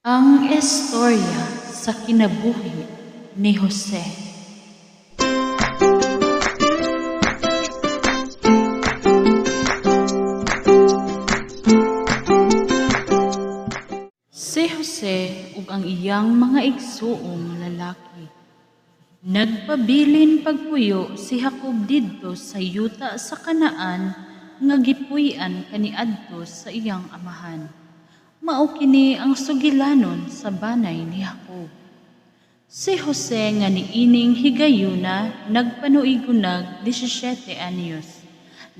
Ang istorya sa kinabuhi ni Jose. Si Jose ug ang iyang mga igsuong lalaki. Nagpabilin pagpuyo si Jacob didto sa yuta sa Canaan nga gipuy-an kaniadto sa iyang amahan. Mao kini ang sugilanon sa banay ni Jacob. Si Jose nga niining higayuna nagpanuigunag 17 anyos.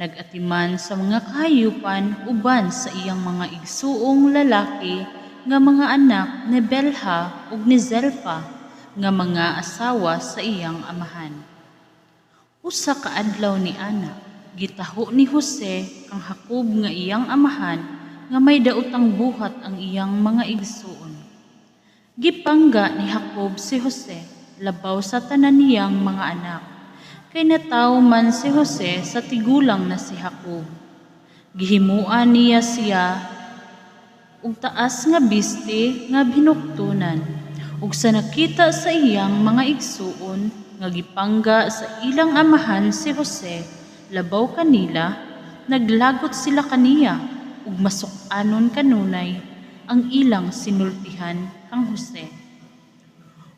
Nag-atiman sa mga kahayupan uban sa iyang mga igsuong lalaki nga mga anak ni Belha ug ni Zelpa nga mga asawa sa iyang amahan. Usa ka adlaw ni ana, gitaho ni Jose kang Jacob nga iyang amahan nga may daotang buhat ang iyang mga igsuon. Gipangga ni Jacob si Jose labaw sa tanan niyang mga anak, kay natawo man si Jose sa tigulang na si Jacob. Gihimuan niya siya og taas nga biste nga binuktunan, ug sa nakita sa iyang mga igsuon nga gipangga sa ilang amahan si Jose labaw kanila, naglagot sila kaniya ug masuk-anon kanunay ang ilang sinultihan kang Jose.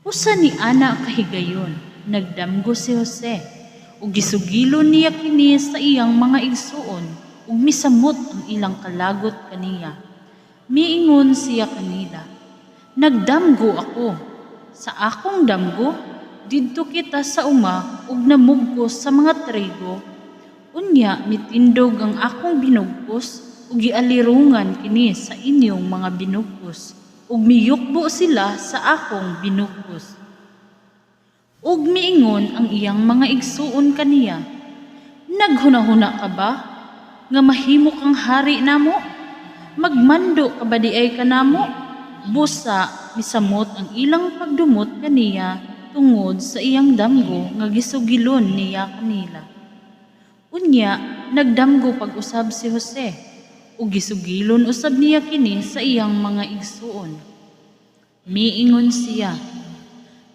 Usa ni ana kahigayon, nagdamgo si Jose, ug gisugilon niya kini sa iyang mga igsuon, ug misamot ang ilang kalagot kaniya. Miingon siya kanila, "Nagdamgo ako. Sa akong damgo, didto kita sa uma ug namugkos sa mga trigo. Unya mitindog ang akong binugkos ug gialirungan kini sa inyong mga binugkos, ug miyukbo sila sa akong binugkos." Ug miingon ang iyang mga igsuon kaniya, "Naghunahuna ka ba nga mahimo kang hari namo? Magmando ka ba diay kanamo?" Busa misamot ang ilang pagdumot kaniya tungod sa iyang damgo nga gisugilon niya kanila. Unya nagdamgo pag-usab si Jose ug gisugilon usab niya kini sa iyang mga igsuon. Miingon siya,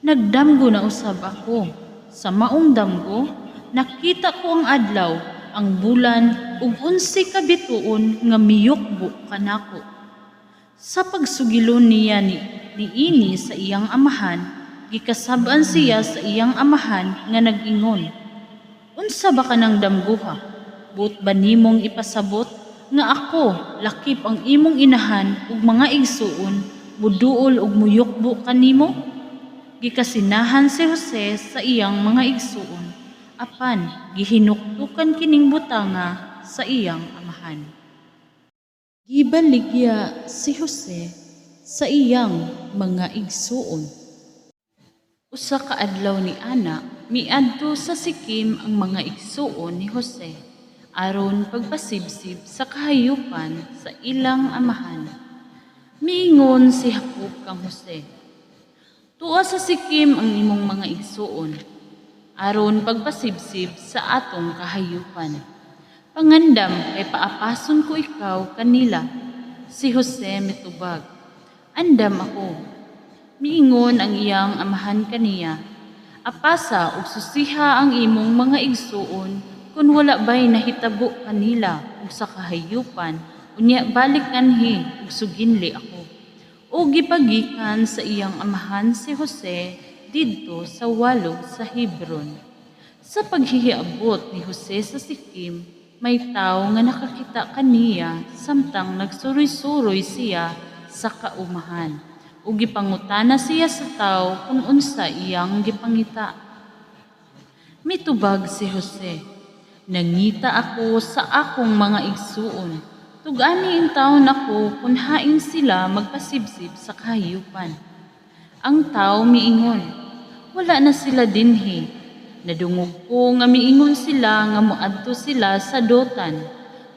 "Nagdamgo na usab ako. Sa maong damgo, nakita ko ang adlaw, ang bulan ug 11 ka bituon nga miyukbo kanako." Sa pagsugilon niya ni niini sa iyang amahan, gikasab-an siya sa iyang amahan nga nag-ingon, "Unsa ba kanang damguha? Buot ba nimong ipasabot nga ako lakip ang imong inahan ug mga igsuon muduol ug muyukbo kanimo?" Gikasinahan si Jose sa iyang mga igsuon, apan gihinuktukan kining butanga sa iyang amahan. Gibaligya si Jose sa iyang mga igsuon. Usa ka adlaw ni ana, miadto sa Sikim ang mga igsuon ni Jose aron pagpasibsib sa kahayupan sa ilang amahan. Miingon si Jacob kang Jose, "Tua sa Sikim ang imong mga igsuon aron pagpasibsib sa atong kahayupan. Pangandam kay paapason ko ikaw kanila." Si Jose mitubag, "Andam ako." Miingon ang iyang amahan kaniya, "Apasa ug susiha ang imong mga igsuon kung wala ba'y nahitabo kanila ug sa kahayupan, unya balik anhi ug suginli ako." Ug gipagikan sa iyang amahan si Jose didto sa walog sa Hebron. Sa paghihiabot ni Jose sa Sikim, may tawo nga nakakita kaniya samtang nagsuroy-suroy siya sa kaumahan. Ug gipangutana siya sa tawo kung unsa iyang gipangita. Mitubag si Jose, "Nangita ako sa akong mga igsuon. Tug-ani intawon ako kung hain sila magpasibsib sa kahayupan." Ang tao miingon, "Wala na sila dinhi. Nadungog ko nga miingon sila nga moadto sila sa Dotan."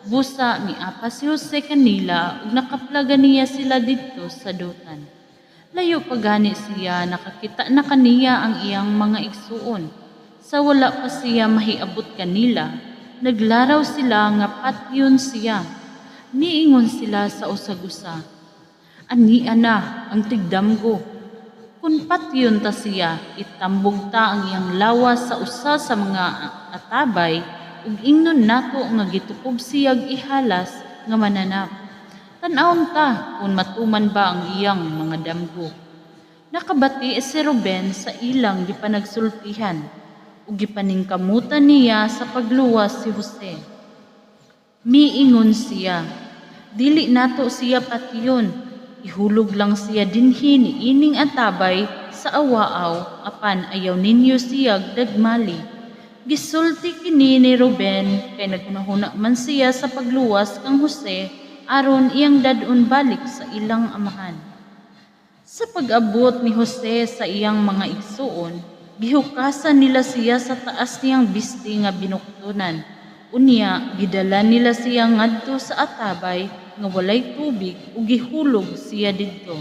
Busa miapas si Jose kanila ug nakaplaga niya sila didto sa Dotan. Layo pa gani siya, nakakita na kaniya ang iyang mga igsuon. Sa wala pa siya mahiabot kanila, naglaraw sila nga patyon siya. Niingon sila sa usag-usa, Ania na ang tigdamgo. Kun patyon ta siya, itambog ta ang iyang lawas sa usa sa mga atabay ug ingnon nato nga gitukob siyag ihalas nga mananap. Tan-awon ta kung matuman ba ang iyang mga damgo. Nakabati si Ruben sa ilang gipanagsultihan ug gipaningkamutan niya sa pagluwas si Jose. Miingon siya, "Dili nato siya patyon. Ihulog lang siya dinhi niining atabay sa awaaw, apan ayaw ninyo siyag dagmali." Gisulti kini ni Ruben kay naghunahuna man siya sa pagluwas kang Jose aron iyang dad-on balik sa ilang amahan. Sa pag-abot ni Jose sa iyang mga igsuon, gihukasan nila siya sa taas niyang bisti nga binuktunan. Unya, gidala nila siya ngadto sa atabay nga walay tubig ug gihulog siya didto.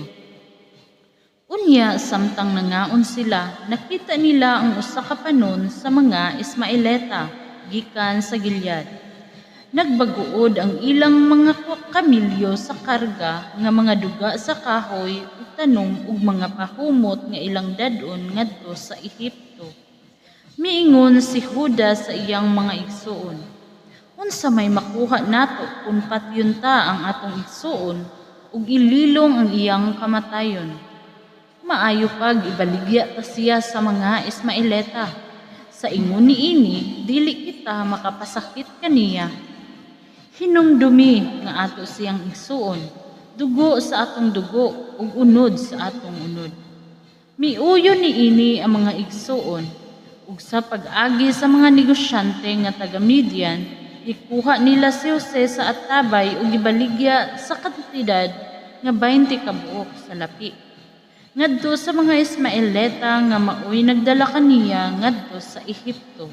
Unya, samtang nangaon sila, nakita nila ang usa ka panon sa mga Ismaeleta gikan sa Gilead. Nagbaguod ang ilang mga kamilyo sa karga nga mga duga sa kahoy ug tanom ug mga pahumot nga ilang dad-on ngadto sa Ehipto. Miingon si Juda sa iyang mga igsuon, "Unsa may makuha nato kung patyon ta ang atong igsuon ug ililong ang iyang kamatayon? Maayo pag ibaligya ta siya sa mga Ismaeleta. Sa ingon niini, dili kita makapasakit kaniya. Hinumdumi nga ato siyang igsuon, dugo sa atong dugo ug unod sa atong unod." Miuyon niini ang mga igsuon, ug sa pag-agi sa mga negosyante nga taga Midian, gikuha nila si Jose sa atabay ug gibaligya sa kantidad nga 20 ka buok sa lapi ngadto sa mga Ismaeleta nga maoy nagdala kaniya ngadto sa Ehipto.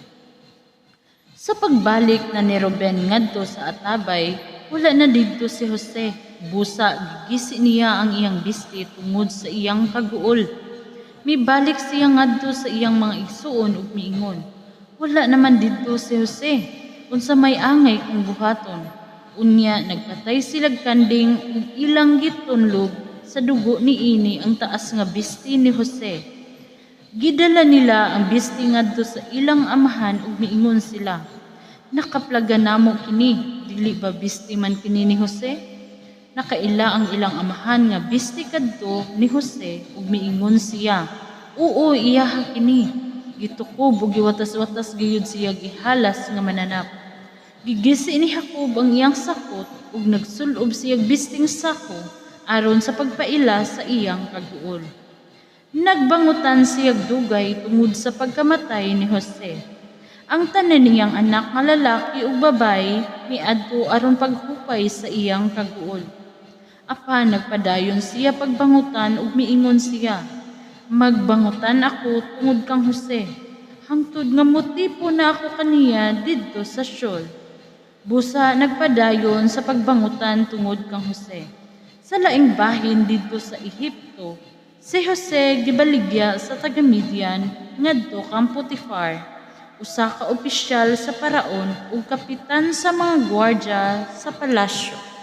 Sa pagbalik na ni Ruben ngadto sa atabay, wala na didto si Jose. Busa gigisi niya ang iyang bisti tungod sa iyang kaguol. Mibalik siya ngadto sa iyang mga igsuon ug miingon, "Wala naman didto si Jose. Unsa may angay kong buhaton?" Unya nagpatay silag kanding ug ilang gitunlob sa dugo niini ang taas nga bisti ni Jose. Gidala nila ang bisti ngadto sa ilang amahan ug miingon sila, "Nakaplagan namo kini, dili ba bisti man kini ni Jose?" Nakaila ang ilang amahan nga bisti kadto ni Jose ug miingon siya, "Oo, iyaha kini." Gitukob ug giwatas-watas gayud siya gihalas nga mananap. Gigisi ni Jacob ang iyang sakot ug nagsulob siyag bisting sako aron sa pagpaila sa iyang kaguol. Nagbangutan siyag dugay tungod sa pagkamatay ni Jose. Ang tanan niyang anak nga lalaki ug babaye miadto aron paghupay sa iyang kaguol. Apan nagpadayon siya pagbangutan ug miingon siya, "Magbangutan ako tungod kang Jose, hangtod nga motipon na ako kaniya didto sa Sheol." Busa nagpadayon sa pagbangutan tungod kang Jose. Sa laing bahin didto sa Ehipto, si Jose gibaligya sa taga Midian ngadto kang Potifar, usa ka opisyal sa paraon ug kapitan sa mga gwardya sa palasyo.